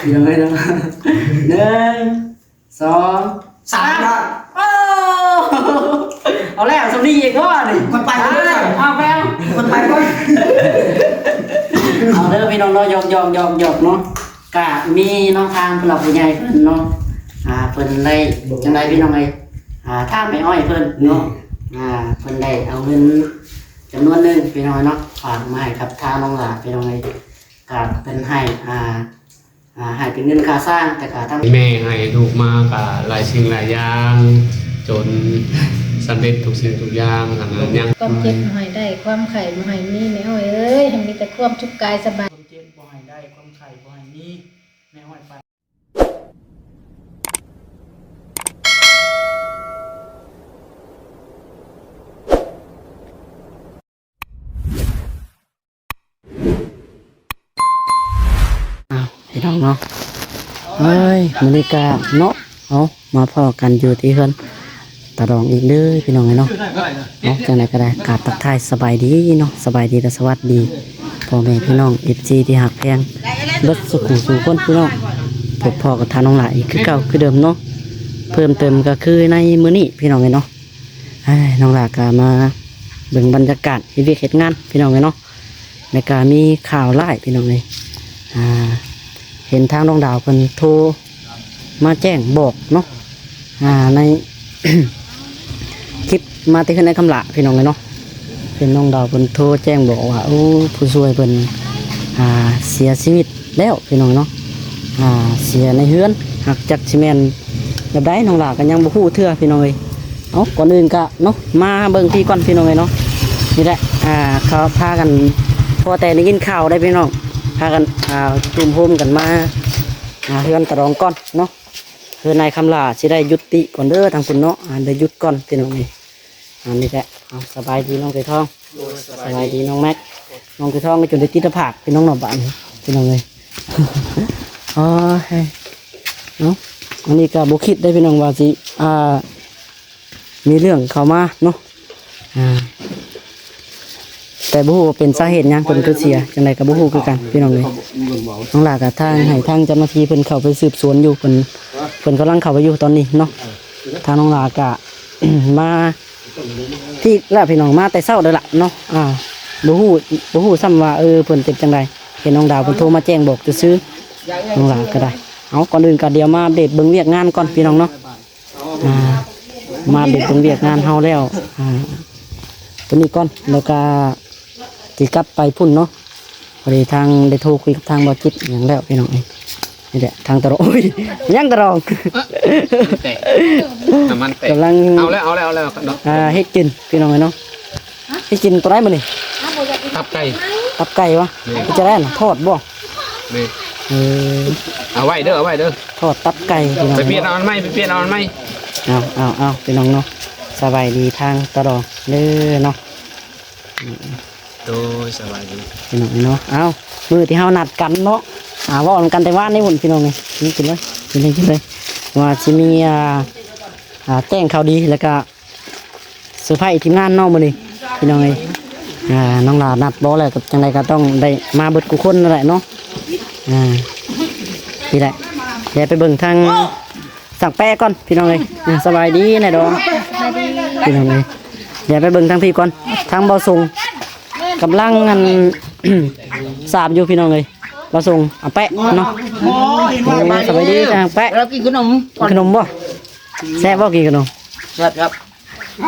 ພີ່ນ້ອງເອີຍເນາະ ໜຶ່ງ ສອງ ສາມ ໂອ້ ເອົາແລ້ວ ສ່ຳນີ້ອີກບໍ່ນີ້ ມັນໄປແລ້ວ ເອົາໄປ ເອົາ ມັນໄປກ່ອນ ເອົາເດີພີ່ນ້ອງເນາະ ຢອກໆໆໆເນາະ ກະມີເນາະ ທາງຜູ້ຫຼັກຜູ້ໃຫຍ່ເພິ່ນເນາະ ອ່າ ເພິ່ນໄດ້ຈັ່ງໃດພີ່ນ້ອງເອີຍ ອ່າ ທາງແມ່ອ້ອຍເພິ່ນເນາະ ອ່າ ເພິ່ນໄດ້ເອົາເງິນຈຳນວນໜຶ່ງພີ່ນ້ອງເນາະ ຝາກມາໃຫ້ກັບທາງນ້ອງຫຼ້າພີ່ນ້ອງເອີຍ ກະເພິ່ນໃຫ້ ອ່າ ອ່າ ໃຫ້ເປັນເງິນຄ່າສ້າງ ແຕ່ກະທາງ ແມ່ໃຫ້ລູກມາກະຫຼາຍສິ່ງຫຼາຍຢ່າງ ຈົນສຳເລັດທຸກສິ່ງທຸກຢ່າງ ອັນນັ້ນຍັງ ຄວາມເຈັບບໍ່ໃຫ້ໄດ້ ຄວາມໄຂ້ບໍ່ໃຫ້ມີ ແມ່ອ້ອຍເອີຍ ໃຫ້ມີແຕ່ຄວາມສຸກກາຍສະບາຍ ຄວາມເຈັບບໍ່ໃຫ້ໄດ້ ຄວາມໄຂ້ບໍ່ໃຫ້ມີ ແມ່ອ້ອຍປານ ອ້າວ ພີ່ນ້ອງເນາະ ເອີຍ ມື້ນີ້ກະເນາະ ເອົາ ມາພໍ້ກັນຢູ່ທີ່ເຮືອນຕາດອງອີກເດີພີ່ນ້ອງເອີຍເນາະ ເອົາ ຈັ່ງໃດກະໄດ້ ກາບທັກທາຍສະບາຍດີເນາະ ສະບາຍດີ ແລະ ສະຫວັດດີພໍ່ແມ່ພີ່ນ້ອງ ເອັຟຊີ ທີ່ຮັກແພງເບິດສູ່ຜູ້ສູ່ຄົນພີ່ນ້ອງ ພົບພໍ້ກັບທ່ານນ້ອງຫຼ້າອີກຄືເກົ່າຄືເດີມເນາະ ເພີ່ມເຕີມກະຄືໃນມື້ນີ້ພີ່ນ້ອງເອີຍເນາະ ເອີຍ ນ້ອງຫຼ້າກະມາເບິ່ງບັນຍາກາດເຮັດວຽກເຮັດງານພີ່ນ້ອງເອີຍເນາະ ແລ້ວກະມີຂ່າວຮ້າຍພີ່ນ້ອງເອີຍ ອ່າ ເຫັນທາງນ້ອງດາວເພິ່ນໂທມາແຈ້ງບອກເນາະ ອ່າ ໃນ ຄລິບມາແຕ່ເຮືອນອ້າຍຄຳຫຼ້າພີ່ນ້ອງເອີຍເນາະ ເຫັນນ້ອງດາວເພິ່ນໂທແຈ້ງບອກວ່າ ໂອ້ ຜູ້ຊ່ວຍເພິ່ນ ອ່າ ເສຍຊີວິດແລ້ວພີ່ນ້ອງເນາະ ອ່າ ເສຍໃນເຮືອນ ຫາກຈັກຊິແມ່ນແບບໃດ ນ້ອງຫຼ້າກະຍັງບໍ່ຮູ້ເທື່ອພີ່ນ້ອງເອີຍ ເອົາ ກ່ອນອື່ນກະເນາະ ມາເບິ່ງພີ້ກ່ອນພີ່ນ້ອງເອີຍເນາະ ນີ້ແຫຼະ ອ່າ ເຂົາພາກັນ ພໍແຕ່ໄດ້ຍິນຂ່າວໄດ໋ພີ່ນ້ອງ ພາກັນ ອ່າ ຈຸ້ມໂຮມກັນມາ ອ່າ ເຮືອນຕາດອງກ່ອນເນາະ ເຮືອນອ້າຍຄຳຫຼ້າຊິໄດ້ຢຸດຕິກ່ອນເດີ ທາງພຸ້ນເນາະ ອ່າ ໄດ້ຢຸດກ່ອນພີ່ນ້ອງເອີຍ ອ່າ ນີ້ແຫຼະ ເອົາ ສະບາຍດີນ້ອງໄກ່ທອງ ໂດຍ ສະບາຍດີ ສະບາຍດີນ້ອງແມັກ ນ້ອງໄກ່ທອງກະຈົນໄດ້ຕິດໜ້າຜາກພີ່ນ້ອງເນາະ ບາດນີ້ພີ່ນ້ອງເອີຍ ໂອ້ຍ ເນາະ ອັນນີ້ກະບໍ່ຄິດໄດ໋ພີ່ນ້ອງວ່າຊິ ອ່າ ມີເລື່ອງເຂົ້າມາເນາະ ອ່າ ແຕ່ບໍ່ຮູ້ວ່າເປັນສາເຫດຫຍັງເພິ່ນຄືເສຍ ຈັ່ງໃດກະບໍ່ຮູ້ຄືກັນພີ່ນ້ອງເອີຍ ນ້ອງຫຼ້າກະທາງ ໃຫ້ທາງເຈົ້າໜ້າທີ່ເພິ່ນເຂົ້າໄປສືບສວນຢູ່ ເພິ່ນ ເພິ່ນກຳລັງເຂົ້າໄປຢູ່ຕອນນີ້ເນາະ ທາງນ້ອງຫຼ້າກະ ມາ ທີ່ລະພີ່ນ້ອງ ມາແຕ່ເຊົ້າເດີລະເນາະ ອ່າ ບໍ່ຮູ້ ບໍ່ຮູ້ຊ້ຳວ່າ ເອີ ເພິ່ນເປັນຈັ່ງໃດ ເຫັນນ້ອງດາວເພິ່ນໂທມາແຈ້ງບອກຊື່ໆ ນ້ອງຫຼ້າກະໄດ້ ເອົາ ກ່ອນອື່ນກະດຽວມາອັບເດດເບິ່ງວຽກງານກ່ອນພີ່ນ້ອງເນາະ ອ່າ ມາອັບເດດເບິ່ງວຽກງານເຮົາແລ້ວ ອ່າ ໂຕນີ້ກ່ອນ ແລ້ວກະ ຊິກັບໄປພຸ້ນເນາະ ພໍດີທາງໄດ້ໂທຄຸຍກັບທາງບ່າວຈິດຫຍັງແລ້ວພີ່ນ້ອງເອີຍ ນີ້ແຫຼະ ທາງຕະຫຼອງ ໂອ້ຍ ຍັງຕະຫຼອງ ແຕກ ນ້ຳມັນແຕກ ກຳລັງ ເອົາແລ້ວ ເອົາແລ້ວ ເອົາແລ້ວເນາະ ອ່າ ເຮັດກິນພີ່ນ້ອງເອີຍເນາະ ເຮັດກິນໂຕໃດມື້ນີ້ ຕັບໄກ່ ຕັບໄກ່ຫວາ ແມ່ນ ເຮັດຈັ່ງໃດນະ ທອດບໍ່ ແມ່ນ ເອີ ເອົາໄວ້ເດີ ເອົາໄວ້ເດີ ທອດຕັບໄກ່ພີ່ນ້ອງ ໄປປ່ຽນເອົາອັນໃໝ່ ໄປປ່ຽນເອົາອັນໃໝ່ ເອົາ ເອົາ ເອົາ ພີ່ນ້ອງເນາະ ສະບາຍດີທາງຕະຫຼອງເດີເນາະ. ໂດຍ ສະບາຍດີພີ່ນ້ອງເນາະ ເອົ້າ ມື້ທີ່ເຮົານັດກັນເນາະ ອ່າ ເວົ້ານຳກັນແຕ່ວານນີ້ພຸ້ນພີ່ນ້ອງເອີຍ ກິນເລີຍ ກິນເລີຍ ກິນເລີຍ ວ່າຊິມີ ອ່າ ອ່າ ແຈ້ງຂ່າວດີ ແລ້ວກະເຊີໄພທີມງານເນາະມື້ນີ້ພີ່ນ້ອງເອີຍ ອ່າ ນ້ອງຫຼ້ານັດບໍ່ແລ້ວ ກະຈັ່ງໃດກະຕ້ອງໄດ້ມາເບິດຄູ່ຄົນນັ້ນແຫຼະເນາະ ອ່າ ນີ້ແຫຼະ ດຽວໄປເບິ່ງທາງ ສັກແປະກ່ອນພີ່ນ້ອງເອີຍ ອ່າ ສະບາຍດີນາຍດອງ ສະບາຍດີພີ່ນ້ອງເອີຍ ດຽວໄປເບິ່ງທາງພີ້ກ່ອນ ທາງບ່າວສົງກຳລັງ ອັນ ສາບຢູ່ພີ່ນ້ອງເອີຍ ບ່າວສົງ ອາແປະເນາະ ໂອ້ ສະບາຍດີ ອາແປະ ກິນຂະໜົມ ກິນຂະໜົມບໍ່ ແຊບບໍ່ ກິນຂະໜົມ ແຊບ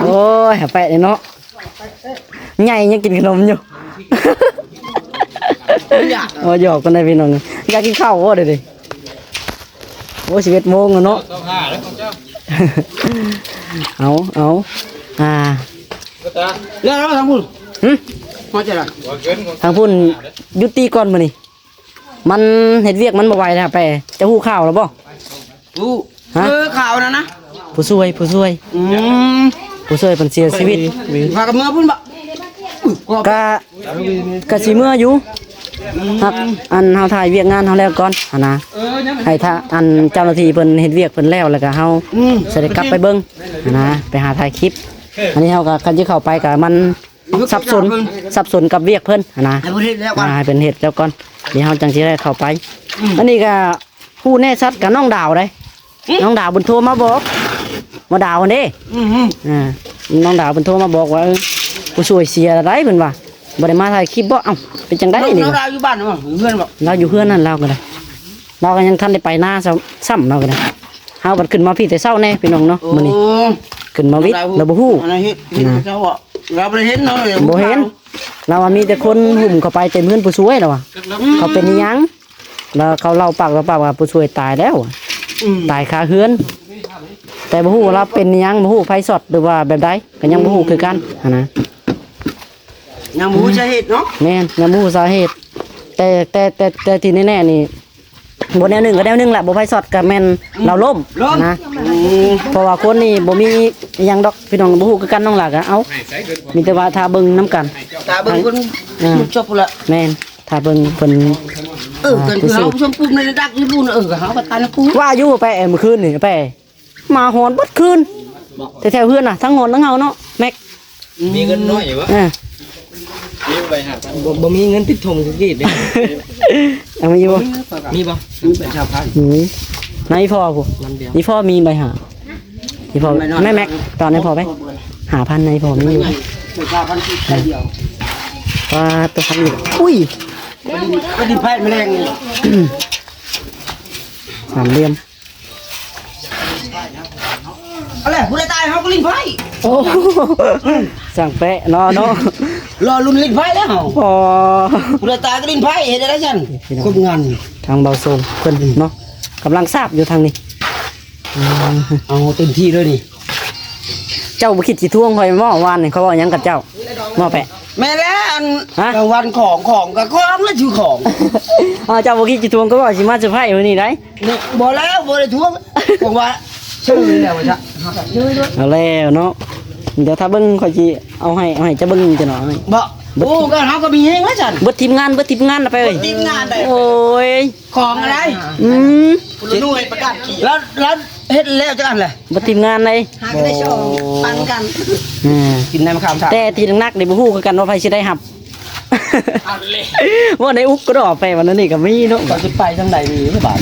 ໂອ້ຍ ອາແປະນີ້ເນາະ ໃຫຍ່ຍັງກິນຂະໜົມຢູ່ ໂອ້ ຢອກກັນໄດ໋ພີ່ນ້ອງ ຢາກກິນເຂົ້າບໍ່ເດ ໂອ້ ສິບເອັດໂມງແລ້ວເນາະ ເອົາ ເອົາ ອ່າ ແລ້ວທາງພຸ້ນ ຫຶ ທາງພຸ້ນຢຸດຕິກ່ອນມື້ນີ້ ມັນເຮັດວຽກມັນບໍ່ໄຫວແລ້ວ ໄປ ເຈົ້າຮູ້ຂ່າວແລ້ວບໍ່? ຮູ້ ຮະ? ເອີ ຂ່າວນັ້ນນະ ຜູ້ຊ່ວຍ ຜູ້ຊ່ວຍ ອືມ ຜູ້ຊ່ວຍເພິ່ນເສຍຊີວິດ ພາກັນເມືອພຸ້ນບໍ່? ກະ ກະຊິເມືອຢູ່ ຫາກອັນເຮົາຖ່າຍວຽກງານເຮົາແລ້ວກ່ອນຫັ້ນນະ ໃຫ້ຖ້າອັນເຈົ້າໜ້າທີ່ເພິ່ນເຮັດວຽກເພິ່ນແລ້ວ ແລ້ວກະເຮົາ ອືມ ຊິໄດ້ກັບໄປເບິ່ງຫັ້ນນະ ໄປຫາຖ່າຍຄລິບ ອັນນີ້ເຮົາກະ ຄັນຊິເຂົ້າໄປກະມັນ ສັບສົນ ສັບສົນກັບວຽກເພິ່ນຫັ້ນນະ ໃຫ້ເພິ່ນເຮັດແລ້ວກ່ອນ ອ່າ ໃຫ້ເພິ່ນເຮັດແລ້ວກ່ອນ ດຽວເຮົາຈັ່ງຊິໄດ້ເຂົ້າໄປ ອັນນີ້ກໍ ຜູ້ແນ່ຊັດກັບນ້ອງດາວເດ້ ອືມ ນ້ອງດາວເພິ່ນໂທມາບອກ ບໍ່ດາວຫັ້ນເດ້ ອືມ ອ່າ ນ້ອງດາວເພິ່ນໂທມາບອກວ່າ ເອີ ຜູ້ຊ່ວຍເສຍລະໄດເພິ່ນວ່າ ບໍ່ໄດ້ມາຖ່າຍຄລິບບໍ? ເອົ້າ ເປັນຈັ່ງໃດນີ້ ນ້ອງດາວຢູ່ບ້ານບໍ່? ຢູ່ເຮືອນບໍ່? ລາວຢູ່ເຮືອນຫັ້ນ ລາວກໍໄດ້ ລາວກໍຍັງທັນໄດ້ໄປນາຊ້ຳ ຊ້ຳລາວກໍໄດ້ ເຮົາບັດຂຶ້ນມາພີ້ແຕ່ເຊົ້າແນ່ພີ່ນ້ອງເນາະ ໂອ້ ມື້ນີ້ ຂຶ້ນມາວິດ ລາວບໍ່ຮູ້ ອັນນັ້ນເຮັດ ເຮັດ ນະ ເຈົ້າບໍ່? ລາວບໍ່ໄດ້ເຫັນເນາະ ບໍ່ເຫັນ ລາວວ່າມີແຕ່ຄົນຫຸ້ມເຂົ້າໄປເຕັມເຮືອນຜູ້ຊ່ວຍ ລາວວ່າ ອືມ ເຂົາເປັນອີ່ຫຍັງ? ແລ້ວເຂົາເລົ່າປາກຕໍ່ປາກວ່າຜູ້ຊ່ວຍຕາຍແລ້ວ ອືມ ຕາຍຄາເຮືອນ ແຕ່ບໍ່ຮູ້ວ່າລາວເປັນອີ່ຫຍັງ ບໍ່ຮູ້ໄຟຊັອດ ຫຼືວ່າແບບໃດ ກໍຍັງບໍ່ຮູ້ຄືກັນຫັ້ນນະ ຍັງບໍ່ຮູ້ສາເຫດເນາະ ແມ່ນ ຍັງບໍ່ຮູ້ສາເຫດ ແຕ່ ແຕ່ ແຕ່ ແຕ່ທີ່ແນ່ໆນີ້ ບໍ່ແນວໜຶ່ງກໍແນວໜຶ່ງລະ ບໍ່ໄຟຊັອດກໍແມ່ນ ອືມ ລາວລົ້ມ ລົ້ມ ນະ ອືມ ເພາະວ່າຄົນນີ້ບໍ່ມີອີ່ຫຍັງດອກ ພີ່ນ້ອງ ບໍ່ຮູ້ຄືກັນ ນ້ອງຫຼ້າກໍ ເອົ້າ ມີແຕ່ວ່າຖ້າເບິ່ງນຳກັນ ຖ້າເບິ່ງເພິ່ນ ອ່າ ໝົດຈົບພຸ້ນລະ ແມ່ນ ຖ້າເບິ່ງເພິ່ນ ເອີ ອ່າ ກັນຄືເຮົາຊົມປຸ້ມໃນດັກຢູ່ພຸ້ນ ເອີ ເຮົາກໍຕາຍນຳປູ ວ່າຢູ່ແປະ ເມື່ອຄືນນີ້ແປະ ໝາຫອນເບິດຄືນ ແຖວໆເຮືອນນະ ທັງຫອນທັງເຫົ່າເນາະ ແມັກ ມີເງິນນ້ອຍຢູ່ບໍ່? ເອີ ມີໃບຫ້າພັນ ບໍ່ ບໍ່ມີເງິນຕິດຖົງຈັກກີບເດ້ ເອົາ ມີຢູ່ບໍ່? ມີບໍ່? ມີໃບຫ້າພັນ ມີ ໃນພໍ່ພຸ້ນ ອີ່ພໍ່ມີໃບຫ້າ ອີ່ພໍ່ ແມ່ແມັກ ຕອນໃຫ້ພໍ່ໄປ ຫ້າພັນໃນພໍ່ມີຢູ່ ໃບຫ້າພັນກີບໃບດຽວ ວ່າຕົວພັນອີກ ອຸ້ຍ ກະດິນ ກະດິນໄພແມະແລງນີ້ ສາມຫຼ່ຽມ ເອົາແຫຼະ ຜູ້ໃດຕາຍເຮົາກໍຫຼິ້ນໄພ ໂອ້ ຊ່າງແປະເນາະ ເນາະ ລໍລຸ້ນຫຼິ້ນໄພແລ້ວເຮົາ ອໍ ຜູ້ໃດຕາຍກໍຫຼິ້ນໄພ ເຮັດໄດ້ຊັ້ນ ຄົນງານ ທາງເບົາໂຊງເພິ່ນເນາະ ກຳລັງສາບຢູ່ທາງນີ້ ອືມ ເອົາເຕັມທີ່ເລີຍນີ້ ເຈົ້າບໍ່ຄິດຊິທວງຂ້ອຍບໍ? ວານນີ້ຂ້ອຍເວົ້າຫຍັງກັບເຈົ້າບໍແປະ? ແມ່ນແລ້ວ ອັນ ຮະ? ກາງວັນຂອງ ຂອງກໍຂອງແລ້ວ ຊື່ຂອງ ອ້າວ ເຈົ້າບໍ່ຄິດຊິທວງ ຂ້ອຍວ່າຊິມາເຊີໄພມື້ນີ້ໄດ໋ ນີ້ ບໍ່ແລ້ວ ບໍ່ໄດ້ທວງ ເພາະວ່າຊື່ແລ້ວວ່າຊະ ເອົາແລ້ວເນາະ ດຽວຖ້າເບິ່ງ ຂ້ອຍຊິເອົາໃຫ້ ເອົາໃຫ້ເຈົ້າເບິ່ງຈັກໜ່ອຍ ບໍ່ ໂອ້ ກໍເຮົາກໍມີແຮງແລ້ວຊັ້ນ ເບິດທີມງານ ເບິດທີມງານລະໄປເອີຍ ເບິດທີມງານໄດ໋ ໂອ້ຍ ຂອງອະໄລ ອືມ ຜູ້ລະໜ່ວຍປະກາດເຂດ ແລ້ວ ແລ້ວເຮັດແລ້ວຈັກອັນແຫຼະ ເບິດທີມງານເລີຍ ຫາກໍໄດ້ສອງ ປັນກັນ ອ່າ ກິນນ້ຳມະຂາມທາດ ແຕ່ທີ່ໜັກໆນີ້ບໍ່ຮູ້ຄືກັນວ່າໃຜຊິໄດ້ຮັບ ເວົ້າໃນອຸກກໍດອກໄປ ວັນນັ້ນນີ້ກໍມີເນາະ ເຂົາຊິໄປທາງໃດນີ້ບາດ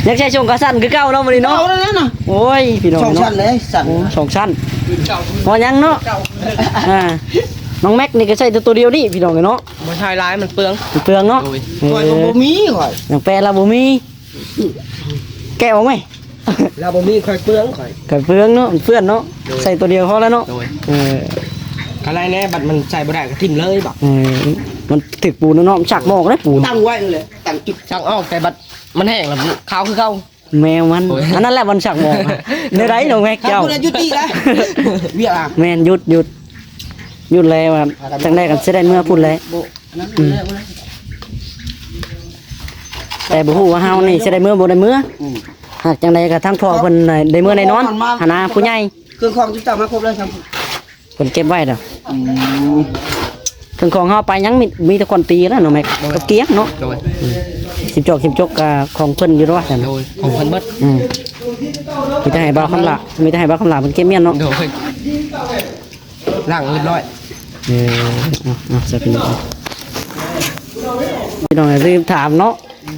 ຍັງໃຊ້ຊົງຂາສັ້ນຄືເກົ່າເນາະມື້ນີ້ເນາະ ເອົາແລ້ວນະ ໂອ້ຍ ພີ່ນ້ອງເນາະ ສອງຊັ້ນເລີຍ ຊັ້ນ ໂອ້ ສອງຊັ້ນ ບໍ່ຫຍັງເນາະ ອ່າ ນ້ອງແມັກນີ້ກໍໃຊ້ແຕ່ໂຕດຽວນີ້ ພີ່ນ້ອງເອີຍເນາະ ບໍ່ໃຊ້ຫຼາຍ ມັນເປືອງ ມັນເປືອງເນາະ ໂດຍ ເອີ ຂ້ອຍກໍບໍ່ມີຂ້ອຍ ນ້ອງແປະລາວບໍ່ມີ ແກະອອກໄໝ ລາວບໍ່ມີ ຂ້ອຍເປືອງ ຂ້ອຍ ຂ້ອຍເປືອງເນາະ ມັນເປື້ອນເນາະ ໂດຍ ໃສ່ໂຕດຽວພໍແລ້ວເນາະ ໂດຍ ເອີ ກະໄລແດ່ ບັດມັນໃສ່ບໍ່ໄດ້ກໍຖິ້ມເລີຍບາດ ເອີ ມັນຖືກປູນເນາະ ມັນຊັກໝອກເດ້ປູນ ຕັ້ງໄວ້ຫັ້ນແຫຼະ ຕັ້ງຈຸດ ຊັກອອກ ແຕ່ບັດມັນແຫ້ງແລ້ວຂາວຄືເກົ່າ ແມວມັນ ໂອ້ຍ ອັນນັ້ນແຫຼະມັນຊັກໝອກ ແນວໃດນ້ອງແມັກເຈົ້າ ເອົາ ພຸ້ນລະ ຢຸດຕິລະ ວຽກລະ ແມ່ນ ຢຸດ ຢຸດ ຢຸດແລ້ວວ່າ ຈັ່ງໃດກໍຊິໄດ້ເມືອພຸ້ນແຫຼະ ອືມ ແຕ່ບໍ່ຮູ້ວ່າເຮົານີ້ຊິໄດ້ເມືອບໍ່ໄດ້ເມືອ ອືມ ຫາກຈັ່ງໃດກໍທາງພໍ່ເພິ່ນໄດ້ເມືອແນ່ນອນ ຫັ້ນນະ ຜູ້ໃຫຍ່ ເຄື່ອງຂອງເຈົ້າມາຄົບແລ້ວ ເພິ່ນເກັບໄວ້ດອກ ອືມ ເຄື່ອງຂອງເຮົາໄປຍັງມີ ມີແຕ່ຄວນຕີແລ້ວເນາະແມັກ ໂດຍ ກັບກຽງເນາະ ໂດຍ ອືມ ສິບຈອກ ສິບຈົກກໍຂອງເພິ່ນຢູ່ແລ້ວວ່າຊັ້ນ ໂດຍ ຂອງເພິ່ນເບິດ ອືມ ມີແຕ່ໃຫ້ບ່າວຄຳຫຼ້າ ມີແຕ່ໃຫ້ບ່າວຄຳຫຼ້າເພິ່ນເກັບມ້ຽນເນາະ ໂດຍ ລ້າງຮຽບຮ້ອຍ ເອີ ເອົາ ເອົາ ຊະ ພີ່ນ້ອງ ພີ່ນ້ອງລືມຖາມເນາະ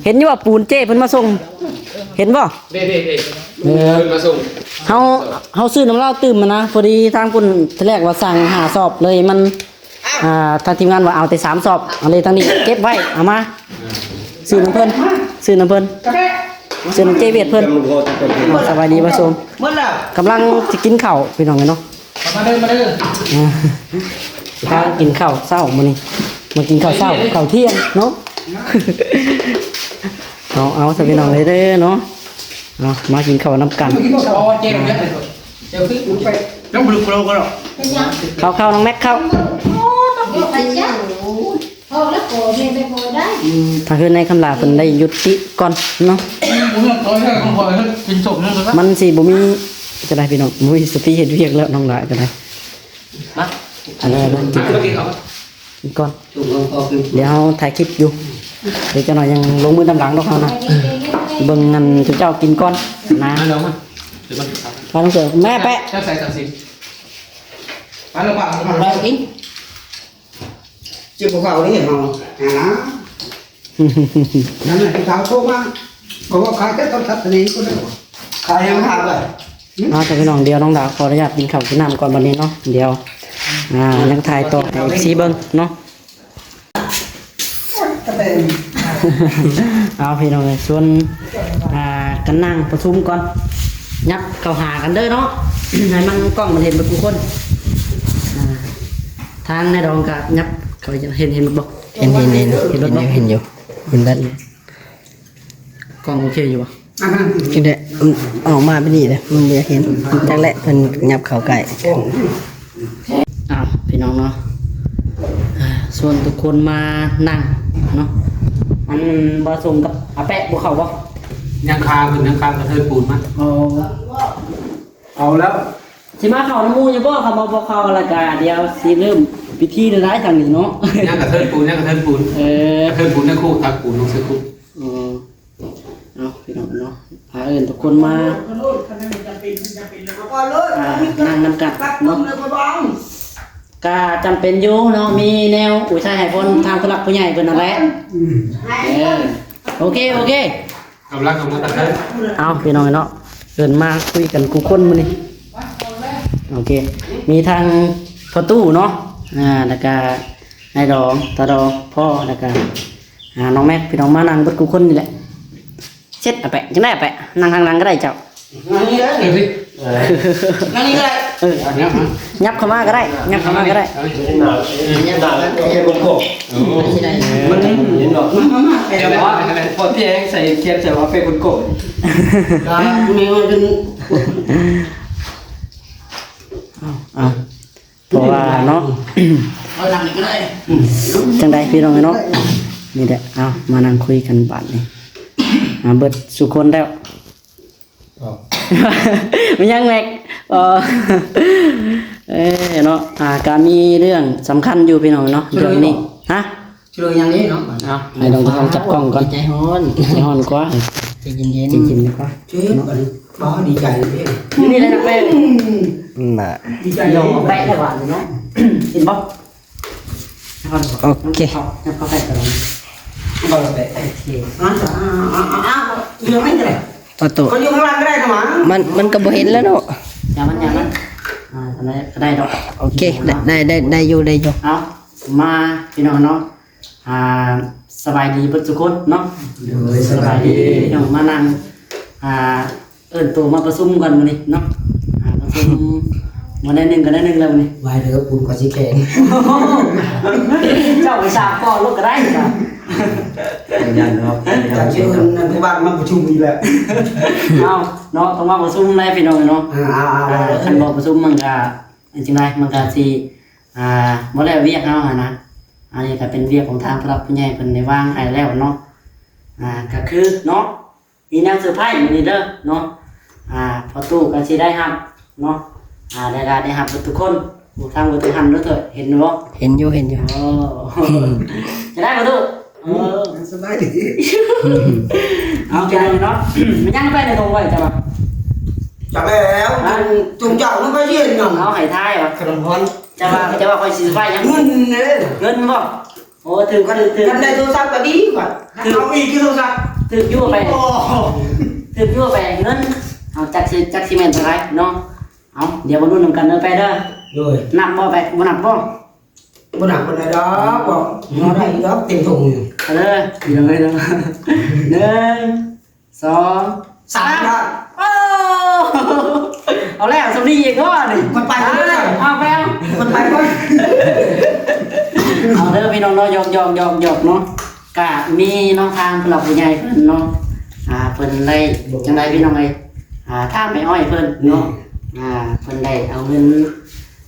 ເຫັນຢູ່ວ່າປູນເຈ້ເພິ່ນມາສົ່ງ ເຫັນບໍ່? ເດ້ໆໆ ເອີ ເພິ່ນມາສົ່ງ ເຮົາ ເຮົາຊື້ນຳລາວຕື່ມຫັ້ນນະ ພໍດີທາງພຸ້ນທີແລກວ່າສັ່ງຫ້າສອບ ເລີຍມັນ ອ່າ ທາງທີມງານວ່າເອົາແຕ່ສາມສອບ ເອົາເລີຍທາງນີ້ເກັບໄວ້ ເອົາມາ ຊື້ນຳເພິ່ນ ຊື້ນຳເພິ່ນ ຊື້ນຳເຈ້ວຽດເພິ່ນ ສະບາຍດີບ່າວໂຊງ ກຳລັງຊິກິນເຂົ້າ ພີ່ນ້ອງເອີຍເນາະ ມາເດີ ມາເດີ ອ່າ ພາກັນກິນເຂົ້າເຊົ້າມື້ນີ້ ມາກິນເຂົ້າເຊົ້າ ເຂົ້າທ່ຽງເນາະ ເອົາ ເອົາຊະພີ່ນ້ອງເອີຍເດີເນາະ ເອົາ ມາກິນເຂົ້ານຳກັນ ເຂົ້າໆ ນ້ອງແມັກເຂົ້າ ອືມ ທາງເຮືອນນາຍຄຳຫຼ້າເພິ່ນໄດ້ຢຸດຕິກ່ອນເນາະ ມັນຊິບໍ່ມີ ຈະໄດ້ພີ່ນ້ອງ ບໍ່ມີສະຕິເຮັດວຽກແລ້ວ ນ້ອງຫຼ້າກໍໄດ້ ມາ ເອີ ກິນກ່ອນ ດຽວເຮົາຖ່າຍຄລິບຢູ່ ດຽວຈັກໜ້ອຍຍັງລົງມືນຳຫຼັງດອກເຮົານະ ເບິ່ງອັນເຈົ້າກິນກ່ອນນະ ມາ ນ້ອງເສືອ ແມ່ແປະ ເຈົ້າໃສ່ສາມສິບ ມາ ນ້ອງປາ ມາກິນ ເຈັບຫົວເຂົ່ານີ້ເຮົາ ຫານະ ນັ້ນແຫຼະ ຜູ້ສາວໂທມາ ກໍບອກຂາຍແຕ່ໂທລະສັບຕົວນີ້ພຸ້ນແຫຼະ ຂາຍໃຫ້ມັນຂາດໄດ້. ເອົາ ເຈົ້າ ພີ່ນ້ອງ ດຽວນ້ອງດາຂໍອະນຸຍາດກິນເຂົ້າກິນນ້ຳກ່ອນບັດນີ້ເນາະ ດຽວ ອ່າ ຍັງຖ່າຍຕໍ່ໃຫ້ເອັຟຊີເບິ່ງເນາະ. ເອົາ ພີ່ນ້ອງເອີຍ ຊວນ ອ່າ ກັນນັ່ງປະຊຸມກ່ອນ ຫຍັບເຂົ້າຫາກັນເດີເນາະ ໃຫ້ມັນ ກ້ອງມັນເຫັນເບິດທຸກຄົນ. ອ່າ ທາງນາຍດອງກໍຫຍັບເຂົ້າ ເຫັນ ເຫັນບໍ່? ເຫັນ ເຫັນ ເຫັນ ເຫັນ ເຫັນ ເຫັນຢູ່ ເຫັນຢູ່ ເຫັນແລ້ວ. ກ້ອງໂອເຄຢູ່ບໍ່? ຈັ່ງໃດ ອືມ ອອກມາແບບນີ້ເດ້ ມັນບໍ່ຢາກເຫັນ ຈັກແຫຼະ ເພິ່ນຫຍັບເຂົ້າໃກ້. ອ້າວ ພີ່ນ້ອງເນາະ ອ່າ ຊວນທຸກຄົນມານັ່ງເນາະ. ອັນ ບ່າວສົງກັບອາແປະບໍ່ເຂົ້າບໍ່? ຍັງຄາເພິ່ນ ຍັງຄາກະເທີນປູນມາ. ອໍ ເອົາແລ້ວ ຊິມາເຂົ້ານຳໝູ່ຢູ່ບໍ່? ຄັນວ່າບໍ່ເຂົ້າແລ້ວກະ ດຽວຊິເລີ່ມພິທີແລ້ວໄດ໋ທາງນີ້ເນາະ. ຍັງກະເທີນປູນ ຍັງກະເທີນປູນ. ເອີ ກະເທີນປູນໃນຄຸ ຕັກປູນລົງໃສ່ຄຸ. ອໍ ເອົາ ພີ່ນ້ອງເນາະ ພາເອີ້ນທຸກຄົນມາ ອ່າ ນັ່ງນຳກັນເນາະ. ກະຈຳເປັນຢູ່ເນາະ ມີແນວອຸໄທໃຫ້ພົນທາງຜູ້ຫຼັກຜູ້ໃຫຍ່ເພິ່ນນັ້ນແຫຼະ. ເອີ ໂອເຄ ໂອເຄ ກຳລັງ ກຳລັງ. ເອົາ ພີ່ນ້ອງເນາະ ເອີ້ນມາຄຸຍກັນຄູ່ຄົນມື້ນີ້. ໂອເຄ ມີທັງພໍ່ຕູ້ເນາະ ອ່າ ແລ້ວກະນາຍດອງ ຕາດອງ ພໍ່ ແລ້ວກະ ອ່າ ນ້ອງແມັກ ພີ່ນ້ອງ ມານັ່ງເບິດຄູ່ຄົນນີ້ແຫຼະ. ເຊັດ ອາແປະ ຈັ່ງໃດ ອາແປະ ນັ່ງທາງຫຼັງກໍໄດ້ເຈົ້າ. ນັ່ງນີ້ເດີ ເອີ ນັ່ງນີ້ກໍໄດ້. ເອີ ຫຍັບເຂົ້າມາກໍໄດ້ ຫຍັບເຂົ້າມາກໍໄດ້. ມັນເຫັນບໍ່? ມາ ມາ ມາ ເຫັນບໍ່? ພໍທີ່ແຮງໃສ່ແຄບໃສ່ວ່າເປັນຄົນໂກງ. ອ່າ ນີ້ມັນເປັນ ເອົາ ເອົາ ເພາະວ່າເນາະ ເອົາ ນັ່ງນີ້ກໍໄດ້. ຈັ່ງໃດ ພີ່ນ້ອງເນາະ ນີ້ແຫຼະ ເອົາ ມານັ່ງຄຸຍກັນບາດນີ້ ອ່າ ເບິດສູ່ຄົນແລ້ວ. ອໍ ແມ່ນຫຍັງແມັກ? ອໍ ເອີ ເນາະ ອ່າ ກະມີເລື່ອງສຳຄັນຢູ່ ພີ່ນ້ອງເນາະ ເລື່ອງນີ້. ຮະ? ເລື່ອງຫຍັງນີ້ເນາະ? ເອົາ ໃຫ້ນ້ອງເຈົ້າຂອງຈັບກ້ອງກ່ອນ. ໃຈຮ້ອນ ໃຈຮ້ອນກວ່າ ໃຈເຢັນໆ ໃຈເຢັນກວ່າ. ເຈັບ ອັນນີ້ ອໍ ດີໃຈເດ້ ນີ້ແຫຼະນະແປ້ງ. ອືມ ນະ ດີໃຈເນາະ ແປ້ງແທ້ຫວານເນາະ ເຫັນບໍ່? ໂອເຄ ຍັບເຂົ້າ ຍັບເຂົ້າໃກ້ກັນ ບໍ່ໄດ້. ໂອເຄ ອ່າ ອ່າ ອ່າ ອ່າ ເລື່ອງນີ້ແຫຼະ ປະຕູ ກໍຢູ່ຂ້າງຫຼັງກໍໄດ້ນະຫວາ ມັນ ມັນກໍບໍ່ເຫັນແລ້ວເນາະ. ຢ່າມັນ ຢ່າມັນ ອ່າ ອັນໃດກໍໄດ້ດອກ. ໂອເຄ ໄດ້ ໄດ້ ໄດ້ຢູ່ ໄດ້ຢູ່. ເອົາ ມາ ພີ່ນ້ອງເນາະ ອ່າ ສະບາຍດີເບິດທຸກຄົນເນາະ. ໂດຍ ສະບາຍດີ ສະບາຍດີ ພີ່ນ້ອງ ມານັ່ງ ອ່າ ເອີ້ນໂຕມາປະຊຸມກັນມື້ນີ້ເນາະ ອ່າ ປະຊຸມ ມື້ໜ້ອຍໜຶ່ງກໍໜ້ອຍໜຶ່ງແລ້ວມື້ນີ້. ໄວ້ເດີ ປູນກໍຊິແຂງ ເຈົ້າໄປສາບກ່ອນໂລດກໍໄດ້. ຢ້ານເນາະ ຈາກຊິເອີ້ນອັນຜູ້ບ້ານມາປະຊຸມອີກແລ້ວ. ເອົາເນາະ ຕ້ອງມາປະຊຸມແຫຼະ ພີ່ນ້ອງເນາະ. ອ່າ ອ່າ ອ່າ ຄັນບໍ່ປະຊຸມມັນກໍ ຈັ່ງໃດ ມັນກໍຊິ ອ່າ ບໍ່ແລ້ວວຽກເຮົາຫັ້ນນະ. ອັນນີ້ກໍເປັນວຽກຂອງທາງຜູ້ຫຼັກຜູ້ໃຫຍ່ເພິ່ນໄດ້ວາງໃຫ້ແລ້ວເນາະ. ອ່າ ກໍຄືເນາະ ມີແນວເຊີໄພຣສ໌ມື້ນີ້ເດີເນາະ. ອ່າ ພໍ່ຕູ້ກໍຊິໄດ້ຮັບເນາະ ອ່າ ໄດ້ ໄດ້ຮັບເບິດທຸກຄົນ ທາງເບິດທຸກທ່ານເດີ. ເຫັນບໍ່? ເຫັນຢູ່ ເຫັນຢູ່. ໂອ້ ຈະໄດ້ພໍ່ຕູ້? ເອີ ສະບາຍດີ. ເອົາ ຈະໄດ້ເນາະ. ແມ່ນຫຍັງໄປໃນຖົງໄວ້ ເຈົ້າວ່າ? ຈັກແລ້ວ ອັນ ຈຸງເຈົ້າມັນໄປເຮັດຫຍັງ? ເອົາ ໃຫ້ທາຍວ່າ ຂະໜົມຮອນ. ເຈົ້າວ່າ ເຈົ້າວ່າຂ້ອຍຊິເຊີໄພຣສ໌ຫຍັງ? ເງິນເດ້. ເງິນບໍ່? ໂອ້ ຖືກ ຖືກ ຖືກ ຄັນໄດ້ໂທລະສັບກໍດີກວ່າ ຖືກ ເອົາອີກທີ່ໂທລະສັບ ຖືກຢູ່ໄປ ໂອ້ ຖືກຢູ່ໄປເງິນ ເອົາ ຈັກຊິ ຈັກຊິແມ່ນເທົ່າໃດເນາະ. ເອົາ ດຽວມາລຸ້ນນຳກັນເດີ ແປະເດີ. ໂດຍ ນັບບໍ່ແປະ ບໍ່ນັບບໍ່? ບໍ່ໜັກປານໃດດອກ ບໍ່ ພໍໄດ້ຢູ່ດອກ ເຕັມຖົງຢູ່. ເອົາເດີ ພີ່ນ້ອງເອີຍເນາະ ໜຶ່ງ ສອງ ສາມ ໂອ້ ເອົາແລ້ວ ສ່ຳນີ້ອີກບໍ່ນີ້? ມັນໄປ ເອົາ ເອົາໄປ ເອົາ ມັນໄປກ່ອນ. ເອົາເດີພີ່ນ້ອງເນາະ ຢອກໆໆໆເນາະ. ກະມີເນາະ ທາງຜູ້ຫຼັກຜູ້ໃຫຍ່ເພິ່ນເນາະ ອ່າ ເພິ່ນໄດ້ ຈັ່ງໃດພີ່ນ້ອງເອີຍ ອ່າ ທາງແມ່ອ້ອຍເພິ່ນເນາະ ອ່າ ເພິ່ນໄດ້ເອົາເງິນ